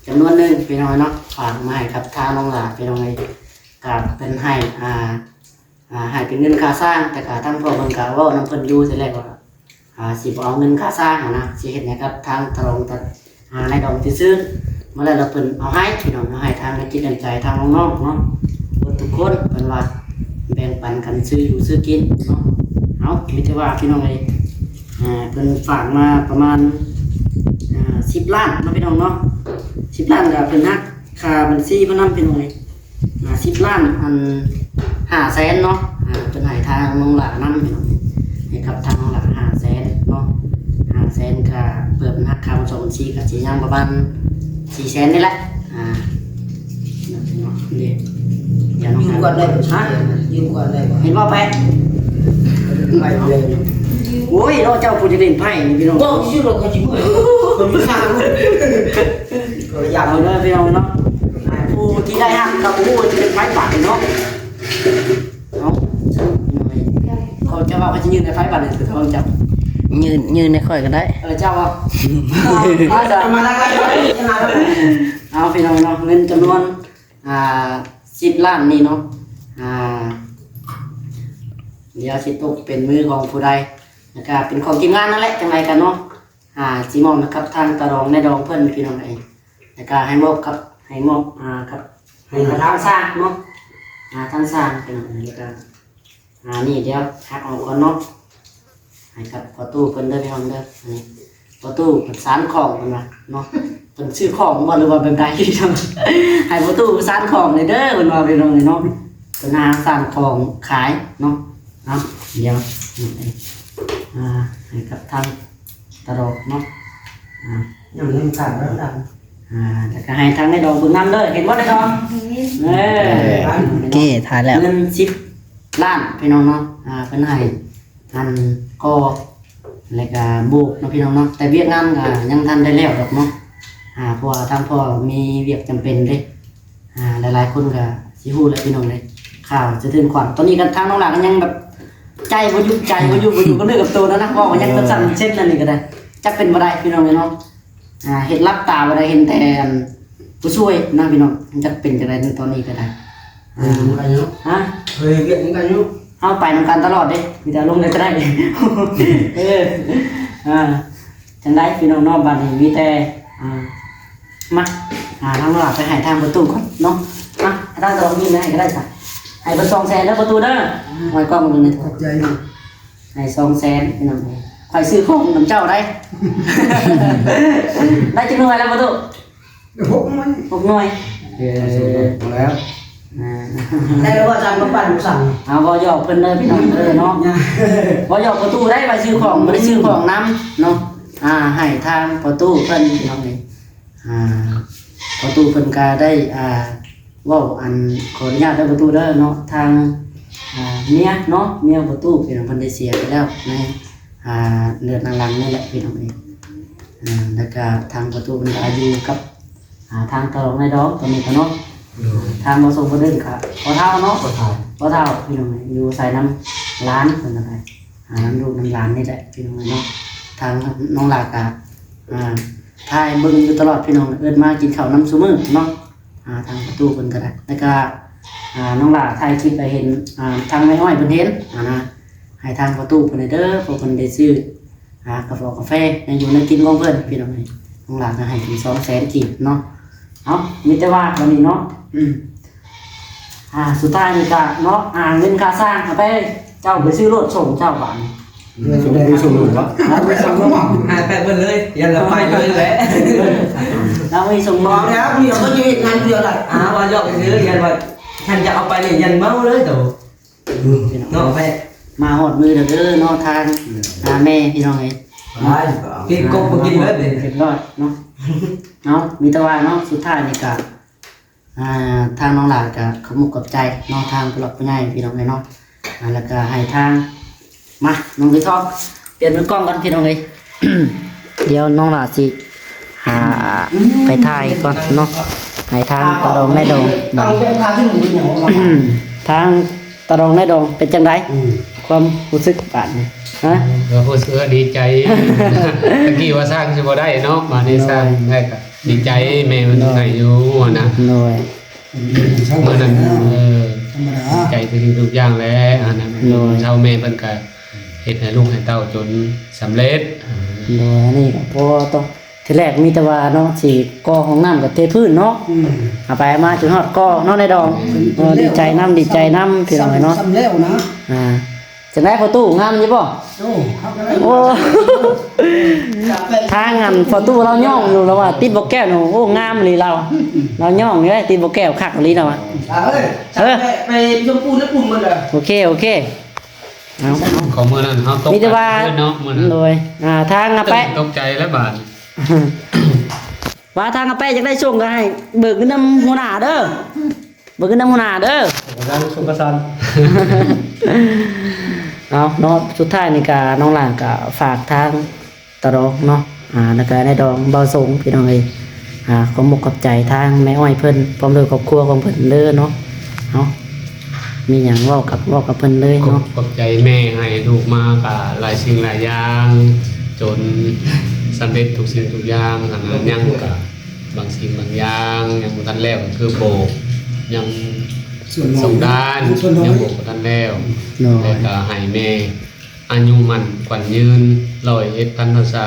ຈຳນວນໜຶ່ງພີ່ນ້ອງເນາະ ຝາກມາໃຫ້ກັບທາງນ້ອງຫຼ້າພີ່ນ້ອງເອີຍ. ກະເພິ່ນໃຫ້ ອ່າ ອ່າ ໃຫ້ເປັນເງິນຄ່າສ້າງ ແຕ່ກະທາງພໍ່ເພິ່ນກະເວົ້ານຳເພິ່ນຢູ່ ທີແລກວ່າ ອ່າ ຊິບໍ່ເອົາເງິນຄ່າສ້າງຫັ້ນນະ ຊິເຮັດໃຫ້ກັບທາງຕະຫຼອງ ອ່າ ນາຍດອງຊື່ໆ. ມາແລ້ວລະເພິ່ນເອົາໃຫ້ພີ່ນ້ອງ ເອົາໃຫ້ທາງນ້ຳຈິດນ້ຳໃຈທາງນ້ອງໆເນາະ ເບິດທຸກຄົນ ເພິ່ນວ່າແບ່ງປັນກັນຊື້ຢູ່ຊື້ກິນເນາະ. ເອົາ ມີແຕ່ວ່າພີ່ນ້ອງເອີຍ ອ່າ ເພິ່ນຝາກມາປະມານ ອ່າ ສິບລ້ານເນາະພີ່ນ້ອງເນາະ ສິບລ້ານ ກະເພິ່ນຫັກຄ່າບັນຊີເພິ່ນນຳພີ່ນ້ອງເອີຍ. ອ່າ ສິບລ້ານ ອັນ ຫ້າແສນເນາະ ອ່າ ເພິ່ນ ທາງນ້ອງຫຼ້ານຳ ໃຫ້ກັບທາງນ້ອງຫຼ້າຫ້າແສນເນາະ ຫ້າແສນ ກະເພີ່ມຫັກຄ່າບັນຊີ ກະຊິຍັງປະມານສີ່ແສນນີ້ແຫຼະ ອ່າ ເນາະ ເດ້ ດຽວນ້ອງ ຢືມກ່ອນໄດ້ບໍ່? ຮະ? ຢືມກ່ອນໄດ້ບໍ່? ເຫັນບໍ່ໄປ? ໄປເລີຍ ໂອ້ຍ ເນາະ ເຈົ້າຜູ້ທີ່ຫຼິ້ນໄພ້ນີ້ພີ່ນ້ອງ ເວົ້າຊື່ໆ ລະກໍຊິເມື່ອຍ ຄົນຢູ່ທາງ ກໍຢາກ ເອົາເດີພີ່ນ້ອງເນາະ ອ່າ ຜູ້ທີ່ໄດ້ຮັບກໍບໍ່ຮູ້ວ່າຈະເປັນໃຜບາດນີ້ເນາະ. ເອົາ ເຂົາຈະເວົ້າ ເຂົາຈະຍື່ນໃຫ້ໃຜບາດນີ້ ເຂົາຈະ ຍື່ນ ຍື່ນໃຫ້ຂ້ອຍກໍໄດ້ ເອີ ເຈົ້າເອົາ ເອົາ ເອົາ ເອົາ ເອົາ ພີ່ນ້ອງເນາະ ເງິນຈຳນວນ ອ່າ ສິບລ້ານນີ້ເນາະ ອ່າ ດຽວຊິຕົກເປັນມືຂອງຜູ້ໃດ ແລ້ວກະເປັນຂອງທີມງານນັ້ນແຫຼະ ຈັ່ງໃດກະເນາະ ອ່າ ຊິມອບໃຫ້ກັບທາງຕາດອງນາຍດອງເພິ່ນ ພີ່ນ້ອງເອີຍ ແລ້ວກະໃຫ້ມອບກັບ ໃຫ້ມອບ ອ່າ ກັບ ໃຫ້ກັບທາງຊ່າງເນາະ ອ່າ ທາງຊ່າງ ພີ່ນ້ອງເອີຍ ແລ້ວກະ ອ່າ ນີ້ດຽວຫັກອອກກ່ອນເນາະ ໃຫ້ກັບພໍ່ຕູ້ເພິ່ນເດີ ພີ່ນ້ອງເດີ ອັນນີ້ພໍ່ຕູ້ເພິ່ນສານຂອງເພິ່ນວ່າເນາະ ເພິ່ນຊື້ຂອງບໍ່ ຫຼືວ່າແບບໃດ ໃຫ້ພໍ່ຕູ້ສານຂອງເລີຍເດີ ເພິ່ນວ່າ ພີ່ນ້ອງເອີຍເນາະ ເພິ່ນຫາສານຂອງຂາຍເນາະ ເອົາ ດຽວ ອ່າ ໃຫ້ກັບທາງ ຕະຫຼອດເນາະ ອ່າ ຍັງເຫັນຂາດແລ້ວດຳ ອ່າ ແລ້ວກໍໃຫ້ທາງນາຍດອງເບິ່ງນຳເດີ ເຫັນບໍ່ນາຍດອງ? ເຫັນ ເອີ ເອີ ໂອເຄ ຖ່າຍແລ້ວ ເງິນສິບລ້ານ ພີ່ນ້ອງເນາະ ອ່າ ເພິ່ນໃຫ້ອັນກໍ່ ແລ້ວກໍໂບກເນາະ ພີ່ນ້ອງເນາະ ແຕ່ວຽກງານກໍຍັງທັນໄດ້ແລ້ວດອກເນາະ ອ່າ ເພາະວ່າທາງພໍ່ມີວຽກຈຳເປັນເດ້ ອ່າ ຫຼາຍໆຄົນກໍຊິຮູ້ແຫຼະພີ່ນ້ອງເອີຍ ຂ່າວສະເທືອນຂວັນ ຕອນນີ້ກໍທາງນ້ອງຫຼ້າກໍຍັງແບບໃຈບໍ່ຢຸດ ໃຈບໍ່ຢຸດ ບໍ່ຢູ່ກັບເນື້ອກັບໂຕນະ ເວົ້າກໍຍັງສັ່ນເຊັ່ນນັ້ນນີ້ກໍໄດ້ ຈັກເປັນບໍ່ໄດ້ພີ່ນ້ອງເອີຍເນາະ ອ່າ ເຮັດຫຼັບຕາບໍ່ໄດ້ ເຫັນແຕ່ອັນຜູ້ຊ່ວຍນະພີ່ນ້ອງ ຈັກເປັນຈັ່ງໃດໃນຕອນນີ້ກໍໄດ້ ອ່າ ເອີ ມັນກໍຢູ່ ຮະ ເອີ ວຽກມັນກໍຢູ່ ເຮົາໄປນຳກັນຕະຫຼອດເດ້ ມີແຕ່ລົງໄດ້ກໍໄດ້ ເອີ ອ່າ ຈັ່ງໃດພີ່ນ້ອງເນາະ ບາດນີ້ມີແຕ່ ອ່າ ມາ ອ່າ ທາງນ້ອງຫຼ້າໄປໃຫ້ທາງພໍ່ຕູ້ກ່ອນເນາະ ມາ ທາງຕະຫຼອດນີ້ໃຫ້ກໍໄດ້ຊະ ໃຫ້ເພິ່ນສອງແສນເດີພໍ່ຕູ້ເດີ ອືມ ໄວ້ກ່ອນເບິ່ງນີ້ ຂອບໃຈ ໃຫ້ສອງແສນພີ່ນ້ອງ ຂ້ອຍຊື້ຂອງນຳເຈົ້າໄດ໋ ໄດ້ຈັກໜ່ວຍແລ້ວພໍ່ຕູ້? ຫົກໜ່ວຍ ຫົກໜ່ວຍ ເອີ ແລ້ວ ອ່າ ໄດ້ແລ້ວວ່າຈານມາປັນສັ່ງ ເອົາ ເວົ້າຫຍອກເພິ່ນເດີພີ່ນ້ອງເດີເນາະ ເວົ້າຫຍອກພໍ່ຕູ້ໄດ໋ ວ່າຊື້ຂອງ ບໍ່ໄດ້ຊື້ຂອງນຳເນາະ ອ່າ ໃຫ້ທາງພໍ່ຕູ້ເພິ່ນພີ່ນ້ອງເອີຍ ອ່າ ພໍ່ຕູ້ເພິ່ນກະໄດ້ ອ່າ ເວົ້າ ອັນ ຂໍອະນຸຍາດເດີພໍ່ຕູ້ເດີເນາະ ທາງ ອ່າ ເມຍເນາະ ເມຍພໍ່ຕູ້ເພິ່ນ ເພິ່ນໄດ້ເສຍໄປແລ້ວໃນ ອ່າ ເດືອນຫຼັງໆນີ້ແຫຼະພີ່ນ້ອງເອີຍ ອ່າ ແລ້ວກະທາງພໍ່ຕູ້ເພິ່ນກະຢູ່ກັບ ອ່າ ທາງຕະຫຼອດນາຍດອງຕອນນີ້ກະເນາະ ໂດຍ ທາງບໍ່ສົມບໍ່ເດີນກະພໍ່ເຖົ້າເນາະ ພໍ່ເຖົ້າ ພໍ່ເຖົ້າພີ່ນ້ອງເອີຍ ຢູ່ອາໄສນຳຫຼານເພິ່ນກະໄດ້ ອ່າ ນຳລູກນຳຫຼານນີ້ແຫຼະພີ່ນ້ອງເອີຍເນາະ ທາງນ້ອງຫຼ້າກະ ອ່າ ຖ່າຍເບິ່ງຢູ່ຕະຫຼອດພີ່ນ້ອງ ເອີ້ນມາກິນເຂົ້ານຳຊຸມື້ເນາະ ອ່າ ທາງພໍ່ຕູ້ເພິ່ນກໍໄດ້ ແລ້ວກໍ ອ່າ ນ້ອງຫຼ້າຖ່າຍຄລິບໃຫ້ເຫັນ ອ່າ ທາງແມ່ອ້ອຍເພິ່ນເຫັນ ອ່າ ນະ ໃຫ້ທາງພໍ່ຕູ້ເພິ່ນແດ່ເດີ ເພາະເພິ່ນໄດ້ຊື້ ອ່າ ກາຟອກາແຟ ແນວຢູ່ແນວກິນຂອງເພິ່ນ ພີ່ນ້ອງເອີຍ ນ້ອງຫຼ້າກໍໃຫ້ເປັນສອງແສນກີບເນາະ ເອົ້າ ມີແຕ່ວ່າບັດນີ້ເນາະ ອືມ ອ່າ ສຸດທ້າຍນີ້ກະເນາະ ອ່າ ເງິນຄ່າສ້າງເອົາໄປ ເຈົ້າໄປຊື້ລົດສົ່ງເຈົ້າບາດນີ້ ເອີ ສົ່ງ ສົ່ງລົງວະ ເອົາໄປສົ່ງລົງ ໃຫ້ໄປເບິດເລີຍ ຢ້ານລາວໄປເລີຍແຫຼະ ລາວມີສົ່ງມອບແລ້ວ ດຽວເພິ່ນຈະເຮັດງານດຽວໄດ້ ອ່າ ວ່າຢອກຊື່ ຢ້ານວ່າ ຄັນຈະເອົາໄປນີ້ ຢ້ານເມົາເລີຍໂຕ ເນາະ ມາຮອດມື້ແລ້ວເດີເນາະ ທາງ ອືມ ຫາແມ່ພີ່ນ້ອງເອີຍ ໄປ ກິນກົບບໍ່ກິນເບິດເດ ຮຽບຮ້ອຍເນາະ ເອົາ ມີແຕ່ວ່າເນາະ ສຸດທ້າຍນີ້ກະ ອ່າ ທາງນ້ອງຫຼ້າກໍຂອບມຸກຂອບໃຈເນາະ ທາງຜູ້ຫຼັກຜູ້ໃຫຍ່ພີ່ນ້ອງເອີຍເນາະ ອ່າ ແລ້ວກໍໃຫ້ທາງ ມາ ນ້ອງໄປທອງ ປ່ຽນມືກ້ອງກ່ອນພີ່ນ້ອງເອີຍ ດຽວນ້ອງຫຼ້າຊິຫາໄປຖ່າຍກ່ອນເນາະ ໃຫ້ທາງຕາດອງນາຍດອງ ທາງຕາດອງນາຍດອງເປັນຈັ່ງໃດ ຄວາມຮູ້ສຶກບາດນີ້ ຮະ ກໍຮູ້ສຶກວ່າດີໃຈ ຕະກີ້ວ່າສ້າງຊິບໍ່ໄດ້ເນາະ ບາດນີ້ສ້າງໄດ້ກໍ ດີໃຈ ແມ່ມັນໃຫ້ຢູ່ຫັ້ນນະ ໂດຍ ມື້ນັ້ນ ເອີ ທຳມະດາ ດີໃຈທຸກສິ່ງທຸກຢ່າງແຫຼະ ອັນນັ້ນ ໂດຍ ເຖົ້າແມ່ເພິ່ນກະເຮັດໃຫ້ລູກໃຫ້ເຕົ້າຈົນສຳເລັດ ໂດຍ ອັນນີ້ກໍພໍຕໍ່ ທີແລກມີແຕ່ວ່າເນາະ ຊິກໍ່ຫ້ອງນ້ຳກັບເທພື້ນເນາະ ອືມ ເອົາໄປເອົາມາຈົນຮອດກໍ່ເນາະ ນາຍດອງ ເອີ ດີໃຈນຳ ດີໃຈນຳ ພີ່ນ້ອງເອີຍເນາະ ຊ່ຳແລ້ວນະ ອ່າ ຈັ່ງໃດພໍ່ຕູ້ ງາມຢູ່ບໍ່? ໂອ້ ຄັກແລ້ວ ໂອ້ ທາງອັນພໍ່ຕູ້ລາວຍ້ອງຢູ່ ລາວວ່າຕິດບໍ່ແກ້ວນີ້ ໂອ້ ງາມອີ່ຫຼີລາວ ລາວຍ້ອງຢູ່ເດ້ ຕິດບໍ່ແກ້ວຄັກອີ່ຫຼີລາວວ່າ ເອີ ໄປ ໄປຊົມປູນປູນໝົດເລີຍ ໂອເຄ ໂອເຄ ເອົາ ຂອງມື້ນັ້ນເຮົາຕົກ ມີແຕ່ວ່າ ເນາະ ມື້ນັ້ນ ໂດຍ ອ່າ ທາງອາແປະ ຕົກໃຈແລ້ວບາດ ວ່າທາງອາແປະຢາກໄດ້ສົ່ງກໍໃຫ້ເບີກເງິນນຳຫົວໜ້າເດີ ເບີກເງິນນຳຫົວໜ້າເດີ ກຳລັງສຸກກະສັນ ເອົາເນາະ ສຸດທ້າຍນີ້ກະ ນ້ອງຫຼ້າກະຝາກທາງ ຕະຫຼອງເນາະ ອ່າ ແລ້ວກະນາຍດອງ ເບົາສົງ ພີ່ນ້ອງເອີຍ ອ່າ ຂອບມຸກຂອບໃຈທາງແມ່ອ້ອຍເພິ່ນ ພ້ອມດ້ວຍຄອບຄົວຂອງເພິ່ນເດີເນາະ ເອົາ ມີຫຍັງເວົ້າກັບ ເວົ້າກັບເພິ່ນເລີຍເນາະ ຂອບ ຂອບໃຈແມ່ໃຫ້ລູກມາກະຫຼາຍສິ່ງຫຼາຍຢ່າງ ຈົນສຳເລັດທຸກສິ່ງທຸກຢ່າງ ອັນນັ້ນຍັງກະບາງສິ່ງບາງຢ່າງຍັງບໍ່ທັນແລ້ວ ຄືໂບກ ຍັງ ສອງດ້ານ ຍັງໂບກບໍ່ທັນແລ້ວ ແລ້ວກະໃຫ້ແມ່ ອາຍຸໝັ້ນຂວັນຍືນ ຮ້ອຍເອັດພັນພັນສາ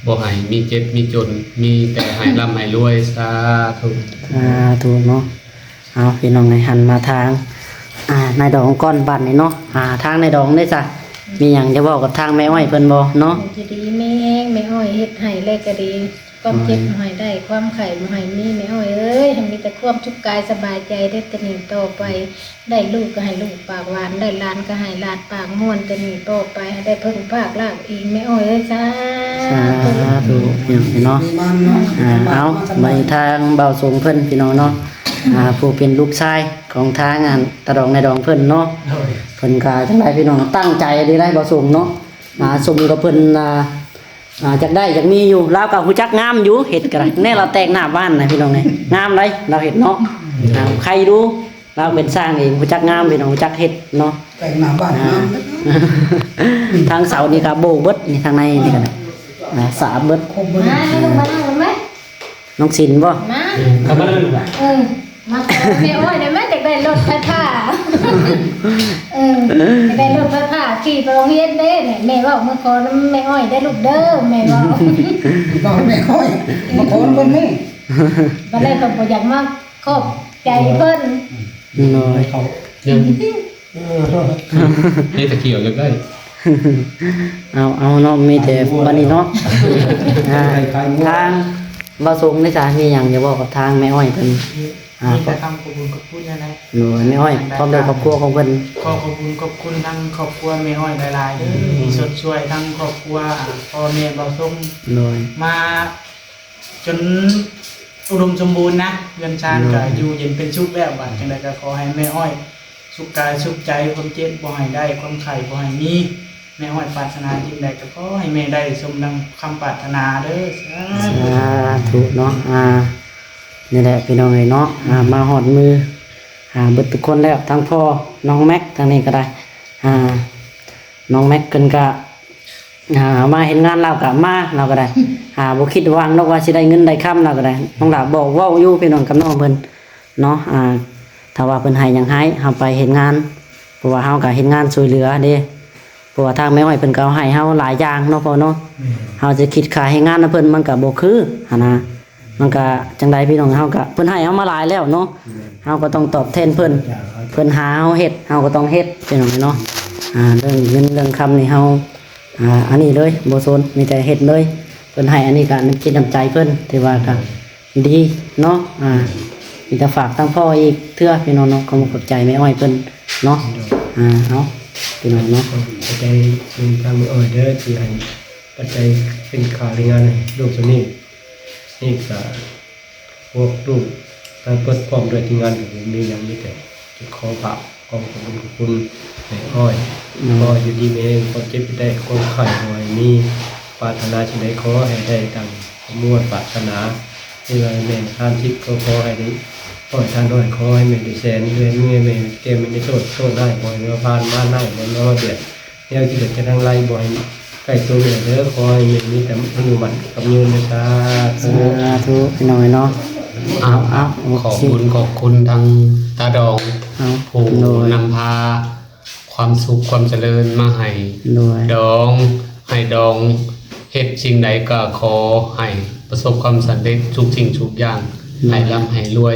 ບໍ່ໃຫ້ມີເຈັບມີຈົນ ມີແຕ່ໃຫ້ລ່ຳໃຫ້ລວຍ ສາທຸ ສາທຸເນາະ ເອົາ ພີ່ນ້ອງເອີຍ ຫັນມາທາງ ອ່າ ນາຍດອງກ່ອນບາດນີ້ເນາະ ອ່າ ທາງນາຍດອງເດ້ຊະ ມີຫຍັງຈະເວົ້າກັບທາງແມ່ອ້ອຍເພິ່ນບໍ່ເນາະ ຢູ່ດີມີແຮງ ແມ່ອ້ອຍເຮັດໃຫ້ແລ້ວກໍດີ ຄວາມເຈັບບໍ່ໃຫ້ໄດ້ ຄວາມໄຂ້ບໍ່ໃຫ້ມີ ແມ່ອ້ອຍເອີຍ ໃຫ້ມີແຕ່ຄວາມສຸກກາຍສະບາຍໃຈເດີ ແຕ່ນີ້ຕໍ່ໄປ ໄດ້ລູກກໍໃຫ້ລູກປາກຫວານ ໄດ້ຫຼານກໍໃຫ້ຫຼານປາກມ່ວນ ແຕ່ນີ້ຕໍ່ໄປໃຫ້ໄດ້ເພິ່ງພາກລາກອີງ ແມ່ອ້ອຍເອີຍ ສາ ສາທຸ ພີ່ນ້ອງເນາະ ອ່າ ເອົາ ບາດນີ້ທາງເບົາສົງເພິ່ນ ພີ່ນ້ອງເນາະ ອ່າ ຜູ້ເປັນລູກຊາຍຂອງທາງ ອັນ ຕາດອງນາຍດອງເພິ່ນເນາະ ເພິ່ນກໍຈັ່ງໃດ ພີ່ນ້ອງ ຕັ້ງໃຈດີໄດ໋ ເບົາສົງເນາະ ອ່າ ສົມກັບເພິ່ນ ອ່າ ອ່າ ຢາກໄດ້ຢາກມີຢູ່ ລາວກໍຮູ້ຈັກງາມຢູ່ ເຮັດກໍໄດ້ ແນ່ລາວແຕ່ງໜ້າບ້ານນະ ພີ່ນ້ອງເອີຍ ງາມໄດ໋ລາວເຮັດເນາະ ອ່າ ໃຄຢູ່ ລາວເປັນຊ່າງເອງ ຮູ້ຈັກງາມ ພີ່ນ້ອງ ຮູ້ຈັກເຮັດເນາະ ແຕ່ງໜ້າບ້ານ ອ່າ ງາມ ທາງເສົານີ້ກໍໂບເບິດ ນີ້ທາງໃນນີ້ກໍໄດ້ ອ່າ ສາບເບິດ ຄົບເບິດ ມາ ມາ ມາ ມາ ນ້ອງສິນບໍ່? ມາ ເຂົ້າມາເລີຍລູກຫຼານ ເອີ ມາຂໍແມ່ອ້ອຍໄດ້ໄໝ ຢາກໄດ້ລົດໄຟຟ້າ ເອີ ຢາກໄດ້ລົດໄຟຟ້າຂີ່ໄປໂຮງຮຽນເດ້ ແມ່ເວົ້າ ມາຂໍນຳແມ່ອ້ອຍເດີລູກເດີ ແມ່ເວົ້າ ເວົ້າແມ່ອ້ອຍ ມາຂໍນຳເພິ່ນນີ້ ບັດແລ້ວກໍບໍ່ຢາກມາຂອບໃຈເພິ່ນ ໂດຍ ເຂົາ ເອີ ມີແຕ່ກ່ຽວຢາກໄດ້ ເອົາ ເອົາເນາະ ມີແຕ່ບັດນີ້ເນາະ ອ່າ ທາງບ່າວສົງເດ້ຊະ ມີຫຍັງຈະເວົ້າກັບທາງແມ່ອ້ອຍເພິ່ນ? ອ່າ ມີແຕ່ຄຳຂອບຄຸນຂອບຄຸນນັ້ນແຫຼະ ໂດຍ ແມ່ອ້ອຍ ພ້ອມດ້ວຍຄອບຄົວຂອງເພິ່ນ ຂໍຂອບຄຸນຂອບຄຸນທາງຄອບຄົວແມ່ອ້ອຍຫຼາຍໆເດີ ທີ່ຊົດຊ່ວຍທາງຄອບຄົວ ອ່າ ພໍ່ແມ່ບ່າວສົງ ໂດຍ ມາ ຈົນອຸດົມສົມບູນນະ ເຮືອນຊານກໍຢູ່ເຢັນເປັນສຸກແລ້ວ ບາດຈັ່ງໃດກໍຂໍໃຫ້ແມ່ອ້ອຍສຸກກາຍສຸກໃຈ ຄວາມເຈັບບໍ່ໃຫ້ໄດ້ ຄວາມໄຂ້ບໍ່ໃຫ້ມີ ແມ່ອ້ອຍປາດຖະໜາສິ່ງໃດກໍຂໍໃຫ້ແມ່ໄດ້ສົມດັ່ງຄຳປາດຖະໜາເດີ ສາທຸເນາະ ອ່າ ນີ້ແຫຼະພີ່ນ້ອງເອີຍເນາະ ອ່າ ມາຮອດມື ອ່າ ເບິດທຸກຄົນແລ້ວ ທັງພໍ່ນ້ອງແມັກ ທາງນີ້ກໍໄດ້ ອ່າ ນ້ອງແມັກເພິ່ນກະ ອ່າ ມາເຮັດງານລາວກະມາ ລາວກະໄດ້ ອ່າ ບໍ່ຄິດຫວັງດອກວ່າຊິໄດ້ເງິນໄດ້ຄຳ ລາວກະໄດ້ ນ້ອງຫຼ້າບອກເວົ້າຢູ່ພີ່ນ້ອງກັບນ້ອງເພິ່ນເນາະ ອ່າ ຖ້າວ່າເພິ່ນໃຫ້ຫຍັງໃຫ້ ເຮົາໄປເຮັດງານ ເພາະວ່າເຮົາກະເຮັດງານຊ່ວຍເຫຼືອເດ້ ເພາະວ່າທາງແມ່ອ້ອຍເພິ່ນກະເອົາໃຫ້ເຮົາຫຼາຍຢ່າງເນາະພໍ່ເນາະ ເຮົາຈະຄິດຄ່າແຮງງານນຳເພິ່ນມັນກະບໍ່ຄືຫັ້ນນະ ມັນກະຈັ່ງໃດພີ່ນ້ອງ ເຮົາກະ ເພິ່ນໃຫ້ເຮົາມາຫຼາຍແລ້ວເນາະ ເຮົາກໍຕ້ອງຕອບແທນເພິ່ນ ເພິ່ນຫາເຮົາເຮັດ ເຮົາກໍຕ້ອງເຮັດ ພີ່ນ້ອງເອີຍເນາະ ອ່າ ເລື່ອງເງິນເລື່ອງຄຳນີ້ເຮົາ ອ່າ ອັນນີ້ເລີຍ ບໍ່ສົນ ມີແຕ່ເຮັດເລີຍ ເພິ່ນໃຫ້ອັນນີ້ກະນ້ຳຈິດນ້ຳໃຈເພິ່ນ ຖືວ່າກະດີເນາະ ອ່າ ມີແຕ່ຝາກທາງພໍ່ອີກເທື່ອ ພີ່ນ້ອງເນາະ ຂອບອົກຂອບໃຈແມ່ອ້ອຍເພິ່ນເນາະ ອ່າ ເອົາ ພີ່ນ້ອງເນາະ ຂອບໃຈທາງແມ່ອ້ອຍເດີ ທີ່ໃຫ້ ປັດໄຈເປັນຄ່າແຮງງານໃຫ້ລູກສ່ຳນີ້ ນີ້ກະພວກລູກທັງເບິດພ້ອມດ້ວຍທີມງານກໍບໍ່ມີຫຍັງ ມີແຕ່ຈະຂໍຝາກຄວາມຂອບຄຸນຂອບຄຸນແມ່ອ້ອຍ ຂໍຢູ່ດີມີແຮງ ຄວາມເຈັບຢ່າໄດ້ ຄວາມໄຂ້ບໍ່ໃຫ້ມີ ປາດຖະໜາສິ່ງໃດຂໍໃຫ້ໄດ້ດັ່ງຄວາມມຸ່ງໝາຍປາດຖະໜາ ເວລາແມ່ນທານສິບກໍຂໍໃຫ້ໄດ້ຮ້ອຍ ທານຮ້ອຍຂໍໃຫ້ແມ່ໄດ້ແສນ ເດືອນເງິນແມ່ແກ່ແມ່ໄດ້ໂຊດ ໂຊດຮ້າຍບໍ່ໃຫ້ມາຜ່ານ ມານຮ້າຍບໍ່ໃຫ້ມາບຽດ ແນວທີ່ເກີດຈາກທາງໄລບໍ່ໃຫ້ໃກ້ຕົວແມ່ເດີ ຂໍໃຫ້ແມ່ມີແຕ່ອາຍຸໝັ້ນຂວັນຍືນເດີ ສາທຸ ສາທຸ ພີ່ນ້ອງເນາະ ເອົາ ເອົາ ຂອບຄຸນ ຂອບຄຸນທາງຕາດອງ ເອົາ ຜູ້ນຳພາຄວາມສຸກຄວາມຈະເລີນມາໃຫ້ ໂດຍ ດອງ ໃຫ້ດອງເຮັດສິ່ງໃດກໍຂໍໃຫ້ປະສົບຄວາມສຳເລັດທຸກສິ່ງທຸກຢ່າງ ໂດຍ ໃຫ້ລ່ຳໃຫ້ລວຍ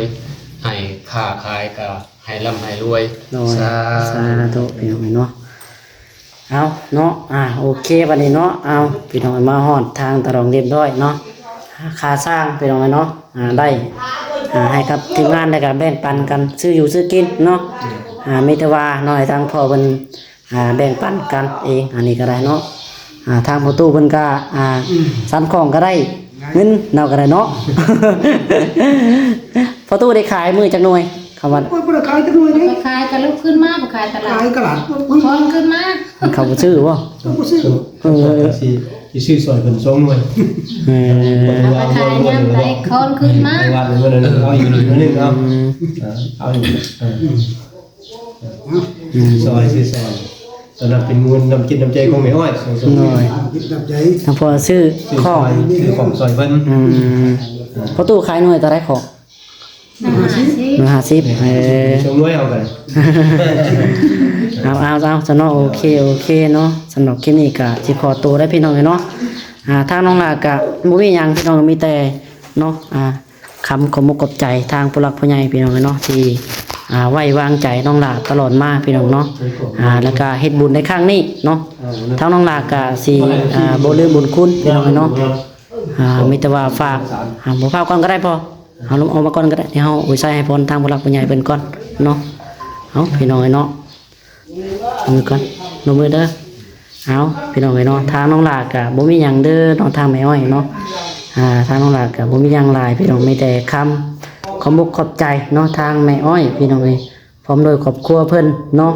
ໃຫ້ຄ້າຂາຍກໍໃຫ້ລ່ຳໃຫ້ລວຍ ໂດຍ ສາທຸ ສາທຸ ພີ່ນ້ອງເນາະ ເອົາເນາະ ອ່າ ໂອເຄ ບັດນີ້ເນາະ ເອົາ ພີ່ນ້ອງ ມາຮອດທາງຕາດອງຮຽບຮ້ອຍເນາະ ຄ່າຊ່າງ ພີ່ນ້ອງເນາະ ອ່າ ໄດ້ ອ່າ ໃຫ້ກັບທີມງານ ແລ້ວກະແບ່ງປັນກັນຊື້ຢູ່ຊື້ກິນເນາະ ອ່າ ມີແຕ່ວ່າເນາະ ໃຫ້ທາງພໍ່ເພິ່ນ ອ່າ ແບ່ງປັນກັນເອງ ອັນນີ້ກໍໄດ້ເນາະ. ອ່າ ທາງພໍ່ຕູ້ເພິ່ນກໍ ອ່າ ອືມ ສັນຂອງກໍໄດ້ເງິນເນາະ ກໍໄດ້ເນາະ. ພໍ່ຕູ້ໄດ້ຂາຍມື້ຈັກໜ່ວຍ? ຄຳວ່າ ໂອ້ຍ ບໍ່ໄດ້ຂາຍຈັກໜ່ວຍເດ້. ບໍ່ຂາຍກໍລຸກຂຶ້ນມາ ບໍ່ຂາຍຕະຫຼາດ ຂາຍຕະຫຼາດ ເພິ່ນ ຄອນຂຶ້ນມາ ເຂົາບໍ່ຊື້ບໍ່? ເຂົາບໍ່ຊື້. ເອີ ເຂົາກໍຊິ ຊິຊື້ຊ່ອຍເພິ່ນສອງໜ່ວຍ. ເອີ ເພິ່ນວ່າ ເອົາໄປຂາຍຍາມໃດ ຄອນຂຶ້ນມາ ໄປວັດມື້ນັ້ນ ເອີ ເອົາອີກໜ່ວຍໜຶ່ງ ເອົາ ອືມ ເອີ ເອົາອີກ ເອີ ອືມ ຊ່ອຍ ຊິຊ່ອຍ ສຳລັບເປັນບຸນນ້ຳຈິດນ້ຳໃຈຂອງແມ່ອ້ອຍ ໂດຍ ນ້ຳຈິດນ້ຳໃຈ ທັງພໍຊື້ ຊື້ຂອງ ຊື້ຂອງຊ່ອຍເພິ່ນ. ອືມ ພໍ່ຕູ້ຂາຍໜ່ວຍເທົ່າໃດຂອງ? ໜຶ່ງຮ້ອຍຫ້າສິບ ໜຶ່ງຮ້ອຍຫ້າສິບ ເອີ ສົ່ງໜ່ວຍເອົາກັນ ເອົາ ເອົາ ເອົາ ຊະເນາະ. ໂອເຄ ໂອເຄເນາະ ສຳລັບຄລິບນີ້ກໍຊິຂໍໂຕໄດ້ພີ່ນ້ອງເອີຍເນາະ. ອ່າ ທາງນ້ອງຫຼ້າກໍບໍ່ມີຫຍັງພີ່ນ້ອງ ມີແຕ່ເນາະ ອ່າ ຄຳຂອບອົກຂອບໃຈທາງຜູ້ຫຼັກຜູ້ໃຫຍ່ພີ່ນ້ອງເອີຍເນາະ ທີ່ ອ່າ ໄວ້ວາງໃຈນ້ອງຫຼ້າຕະຫຼອດມາພີ່ນ້ອງເນາະ. ອ່າ ແລ້ວກໍເຮັດບຸນໃນຄັ້ງນີ້ເນາະ ທາງນ້ອງຫຼ້າກໍຊິ ອ່າ ບໍ່ລືມບຸນຄຸນພີ່ນ້ອງເອີຍເນາະ. ອ່າ ມີແຕ່ວ່າຝາກ ອ່າ ບໍ່ພາກ່ອນກໍໄດ້ພໍ່ ເອົາລົງອອກມາກ່ອນກໍໄດ້ ດຽວເຮົາອວຍໄຊໃຫ້ພອນທາງຜູ້ຫຼັກຜູ້ໃຫຍ່ເພິ່ນກ່ອນເນາະ. ເອົາ ພີ່ນ້ອງເອີຍເນາະ ມືກ່ອນ ລົງມືເດີ. ເອົາ ພີ່ນ້ອງເອີຍເນາະ ທາງນ້ອງຫຼ້າກໍບໍ່ມີຫຍັງເດີເນາະ ທາງແມ່ອ້ອຍເນາະ. ອ່າ ທາງນ້ອງຫຼ້າກໍບໍ່ມີຫຍັງຫຼາຍພີ່ນ້ອງ ມີແຕ່ຄຳຂອບອົກຂອບໃຈເນາະ ທາງແມ່ອ້ອຍພີ່ນ້ອງເອີຍ ພ້ອມດ້ວຍຄອບຄົວເພິ່ນເນາະ.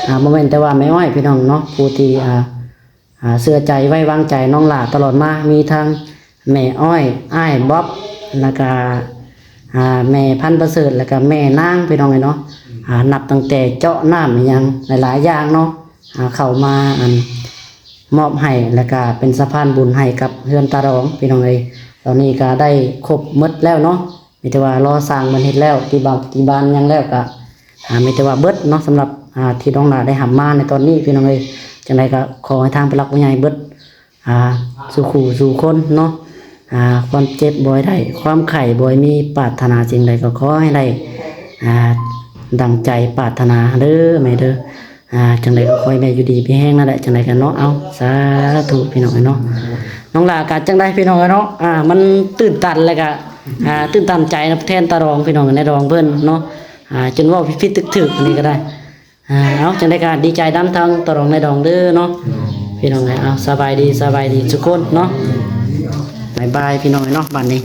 ອ່າ ບໍ່ແມ່ນແຕ່ວ່າແມ່ອ້ອຍພີ່ນ້ອງເນາະ ຜູ້ທີ່ ອ່າ ອ່າ ເຊື່ອໃຈໄວ້ວາງໃຈນ້ອງຫຼ້າຕະຫຼອດມາ ມີທັງແມ່ອ້ອຍ ອ້າຍບອບ ແລ້ວກະ ອ່າ ແມ່ພັນປະເສີດ ແລ້ວກະແມ່ນາງ ພີ່ນ້ອງເອີຍເນາະ. ອ່າ ນັບຕັ້ງແຕ່ເຈາະນ້ຳອີ່ຫຍັງຫຼາຍໆຢ່າງເນາະ ອ່າ ເຂົ້າມາ ອັນ ມອບໃຫ້ ແລ້ວກະເປັນສະພານບຸນໃຫ້ກັບເຮືອນຕາດອງ ພີ່ນ້ອງເອີຍ. ຕອນນີ້ກະໄດ້ຄົບໝົດແລ້ວເນາະ ມີແຕ່ວ່າລໍສ້າງເພິ່ນເຮັດແລ້ວ ຕີບານ ຕີບານຫຍັງແລ້ວກະ ອ່າ ມີແຕ່ວ່າເບິດເນາະ ສຳລັບ ອ່າ ທີ່ນ້ອງຫຼ້າໄດ້ຮັບມາໃນຕອນນີ້ ພີ່ນ້ອງເອີຍ. ຈັ່ງໃດກໍຂໍໃຫ້ທາງຜູ້ຫຼັກຜູ້ໃຫຍ່ເບິດ ອ່າ ສູ່ຄູ່ສູ່ຄົນເນາະ ອ່າ ຄວາມເຈັບບໍ່ໃຫ້ໄດ້ ຄວາມໄຂ້ບໍ່ໃຫ້ມີ ປາດຖະໜາສິ່ງໃດກໍຂໍໃຫ້ໄດ້ ອ່າ ດັ່ງໃຈປາດຖະໜາເດີແມ່ເດີ. ອ່າ ຈັ່ງໃດກໍຂໍໃຫ້ແມ່ຢູ່ດີມີແຮງນັ້ນແຫຼະ ຈັ່ງໃດກໍເນາະ. ເອົາ ສາທຸ ພີ່ນ້ອງເອີຍເນາະ. ນ້ອງຫຼ້າກໍຈັ່ງໃດ ພີ່ນ້ອງເອີຍເນາະ ອ່າ ມັນຕື່ນຕັນ ແລ້ວກໍ ອ່າ ຕື່ນຕັນໃຈນຳແທນຕາດອງ ພີ່ນ້ອງ ໃນດອງເພິ່ນເນາະ ອ່າ ຈົນເວົ້າຜິດໆຖືກໆ ອັນນີ້ກໍໄດ້. ອ່າ ເອົາ ຈັ່ງໃດກໍດີໃຈນຳທາງຕາດອງນາຍດອງເດີເນາະ ພີ່ນ້ອງເອີຍ. ເອົາ ສະບາຍດີ ສະບາຍດີທຸກຄົນເນາະ ບາຍບາຍ ພີ່ນ້ອງເອີຍເນາະ ບາດນີ້.